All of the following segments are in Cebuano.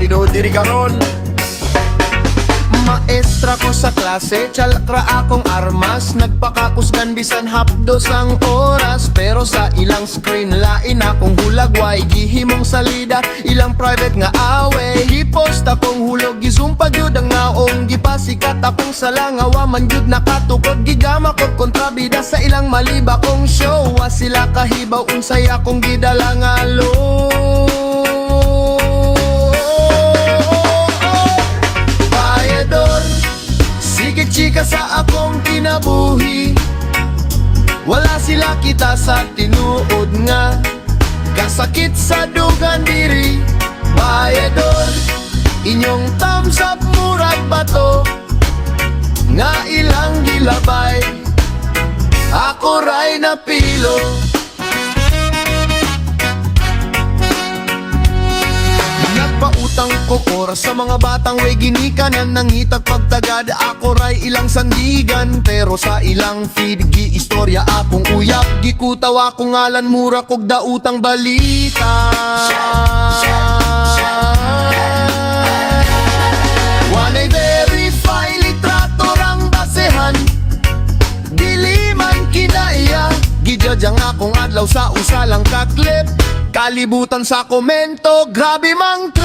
tinuod diri karon. Maestra ko sa klase, tsalakra akong armas. Nagpakakusgan bisan hapdos ang oras. Pero sa ilang screen, lain akong hulagway. Gihimong salida, ilang private nga away. Gipost akong hulog, gizoom pa gyud ang naong. Gipasikat akong sala nga wa man gyud nakatukod. Gigama ko kontrabida sa ilang maliba kong show. Wa sila kahibaw unsay akong gidala nga load. Bayador, sige chika sa akong kinabuhi. Wala sila kita sa tinuod nga kasakit sa dugan diri. Bayador, inyong thumbs up murag bato nga ilang gilabay. Ako ray napilo. Nagpautang ko oras sa mga batang way ginikanan. Nangitag pagtagad, ako ray ilang sandigan. Pero sa ilang feed, gi-istorya akong uyap. Gikutaw akong ngalan, mura kog dautang balita. Wanay verify, litrato rang basehan. Dili man kinaiya. Gijudge ang akong adlaw sa usa lang ka clip. Kalibutan sa komento, grabe mang trip.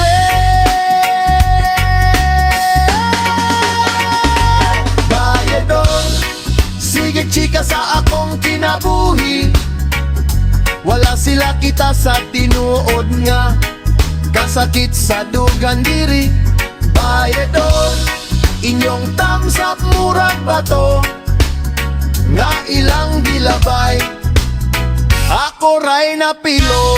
Bayador, sige chika sa akong kinabuhi. Wala sila kita sa tinuod nga kasakit sa dugan diri. Bayador, inyong thumbs up murag bato nga ilang gilabay. Ako ray napilo.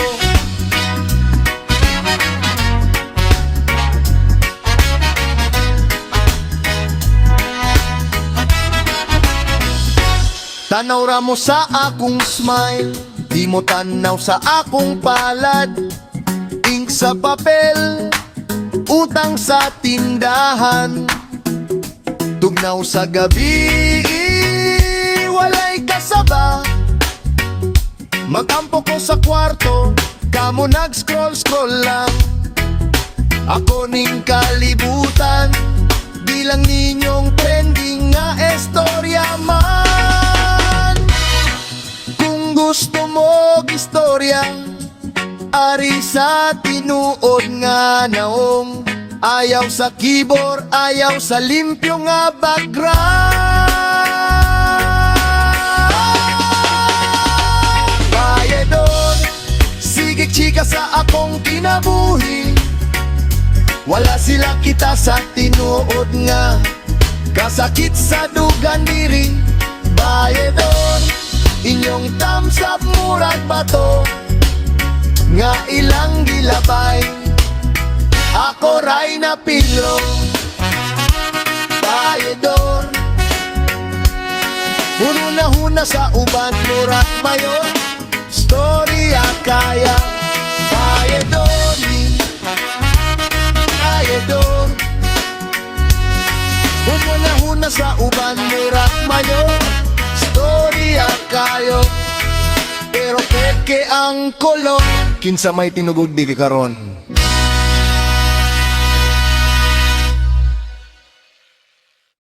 Tanaw ra mo sa akong smile, di mo tanaw sa akong palad. Ink sa papel, utang sa tindahan. Tugnaw sa gabi, walay kasaba. Magampo ko sa kwarto, kamo nag-scroll-scroll lang. Ako ning kalibutan, bilang ninyong trending nga estorya man. Kung gusto mo istorya, ari sa tinuod nga naong. Ayaw sa keyboard, ayaw sa limpyo nga background. Bayador, sige chika sa akong kinabuhi. Wala sila kita sa tinuod nga kasakit sa dugan diri. Bayador, inyong thumbs up murag bato nga ilang gilabay. Ako ray napilo. Bayador, huna-huna sa uban murag mayor. Storya kaya. Bayador ni Bayador, huna-huna sa uban murag mayor. Storya kayo, pero peke ang kolor. Kinsa may tinugod diri karon?